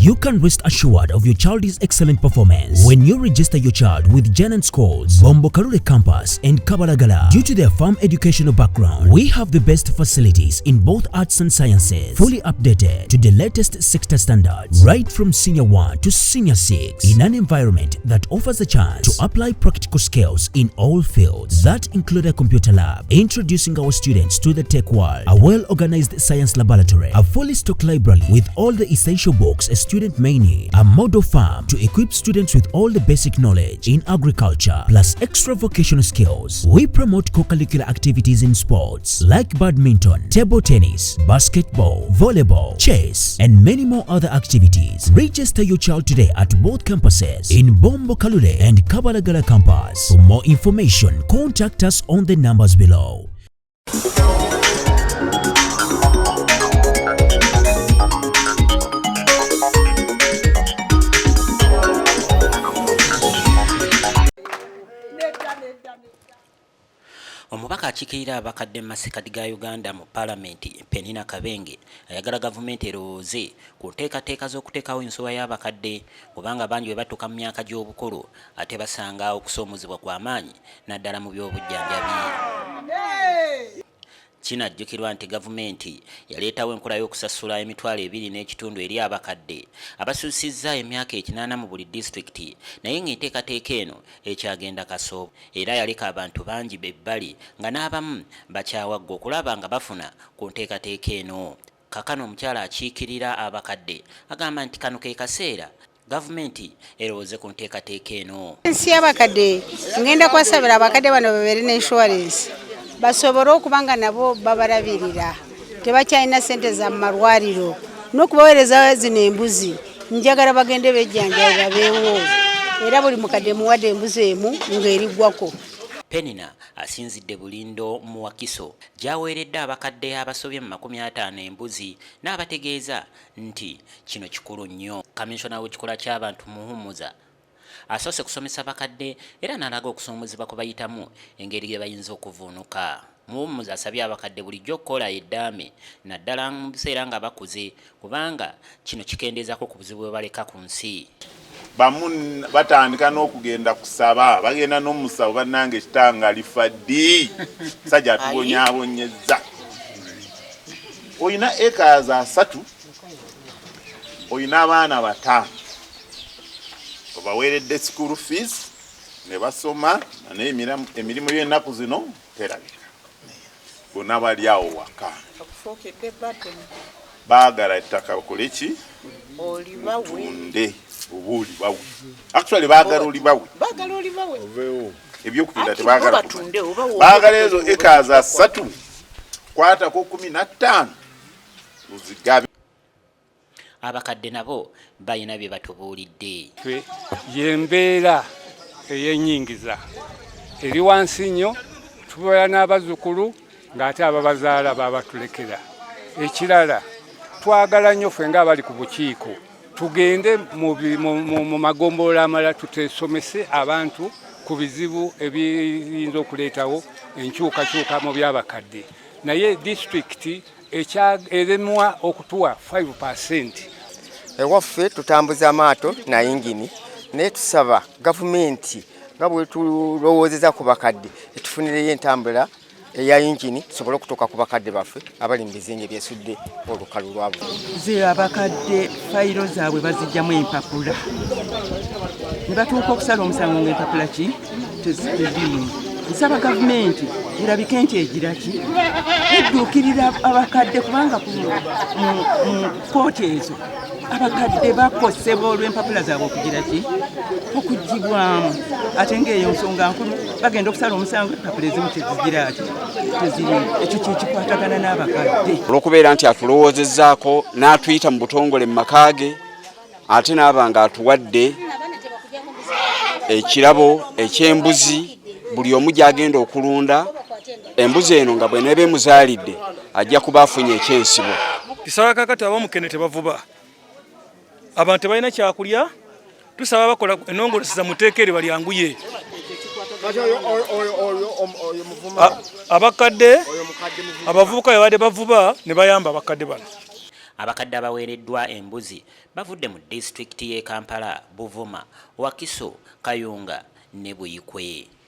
You can rest assured of your child's excellent performance when you register your child with Janan Schools, Bombo Kalule Campus, and Kabalagala. Due to their farm educational background, we have the best facilities in both arts and sciences, fully updated to the latest sector standards, right from Senior 1 to Senior 6, in an environment that offers a chance to apply practical skills in all fields that include a computer lab, introducing our students to the tech world, a well-organized science laboratory, a fully stocked library with all the essential books a student may need, a model farm to equip students with all the basic knowledge in agriculture, plus extra vocational skills. We promote co-curricular activities in sports like badminton, table tennis, basketball, volleyball, chess, and many more other activities. Register your child today at both campuses in Bombo Kalule and Kabalagala campus. For more information, contact us on the numbers below. Omubaka akiikirira abakadde mu masekkati ga Uganda mu Palamenti, Penina Kabenge ayagala gavumenti erowooze ku nteekateeka z'okuteekawo ensuwa y'abakadde kubanga bangi bwe batuuka mu myaka gy'obukulu ate basanga okusoomoozebwa kwa maanyi naddala mu by'obujjanjabi. Kinajjukirwa nti gavumenti yaleetawo enkola y'okusasula 25,000 eri abakadde abasussizza emyaka 80 mu buli disitulikiti naye ng'enteekateeka eno ekyagenda kasoobo era yaleka abantu bangi ebbali nga n'abamu bakyawagga okulaba nga bafuna ku nteekateeka eno. Kaakano omukyala akiikirira abakadde agamba nti kano ke kaseera Gavumenti erowooze ku nteekateeka eno. Ensi y'abakadde ngenda kubasabira abakadde bano babeere ne insurance basobole okuba nga nabo babalabirira, tebakyalina ssente za mu malwaliro n'okubaweereza zino embuzi njagala bagende bejjanjabe babeewo era buli mukadde muwadde embuzi emu ng'eriggwako. Penina asinzidde Bulindo mu Wakiso gy'aweeredde abakadde abasobye mu 50 embuzi n'abategeeza nti kino kikulu nnyo. Kaminsona w'ekikula ky'abantu Muhumuza asoose kusomesa bakadde era n'alaga okusoomozebwa kwe bayitamu engeri gye bayinza okuvvuunuka. Muhumuza asabye abakadde bulijjo okukola eddaame naddala mu biseera nga bakuze kubanga kino kikendeezaako ku buzibu bwe baleka ku nsi. Bamu batandika n'okugenda kusaba, bagenda n'omusawo, bannange kitange alifa ddi? Musajja atubonyaabonyezza. Olina acres 30, olina abaana 5, obaweeredde school fees ne basoma, naye emirimu y'ennaku zino terabika, bonna bali awo waka baagala ettaka bakole ki? Otunde oba olibawe. Actually baagala olibawe, ebyokutunda tebaagala, baagala ezo acres 3 kwatako 15 uzigabe. Abakadde nabo balina bye batubuulidde. Y'embeera ey'ennyingiza eri wansi nnyo, tubeera n'abazzukulu ng'ate ababazaala babatulekera. Ekirala twagala nnyo ffe ng'abali ku bukiiko tugende mu magombolola amalala tutesomese abantu ku bizibu ebiyinza okuleetawo enkyukakyuka mu by'abakadde. Naye disitulikiti eremwa okutuwa 5%. Ewaffe tutambuza amaato na yingini, naye tusaba gavumenti nga bwe tulowoozeza ku bakadde etufunireyo entambula eya yingini tusobole okutuuka ku bakadde baffe abali mu bizinga ebyesudde olukalu lwabwe. Ze abakadde fayiro zaabwe bazijjamu empapula ne batuuka okusala omusango ng'empapula ki teziriimu. Nsaba gavumenti erabike nti egira ki edduukirira abakadde kubanga mu kkooti ezo abakadde bakosebwa olw'empapula zaabwe okugira ki okugibwamu, ate ng'eyo nsonga nkulu, bagenda okusala omusango empapula ezimu tezigira ati teziriimu. Ekyo kyekikwatagana n'abakadde. Olw'okubeera nti atulowoozezzaako n'atuyita mu butongole mu maka ge, ate n'aba ng'atuwadde ekirabo eky'embuzi buli omu gy'agenda okulunda embuzi eno nga bw'eneeba emuzaalidde ajja kuba afunye ekyensibo. Tusaba kakati abamukene tebavuba, abantu tebalina kyakulya, tusaba bakola enongoloseza mu tteeka eryo balyanguye. Abakadde abavubuka babadde bavuba ne bayamba abakadde bano. Abakadde abaweereddwa embuzi bavudde mu disitulikiti y'e Kampala, Buvuma, Wakiso, Kayunga ne Buikwe.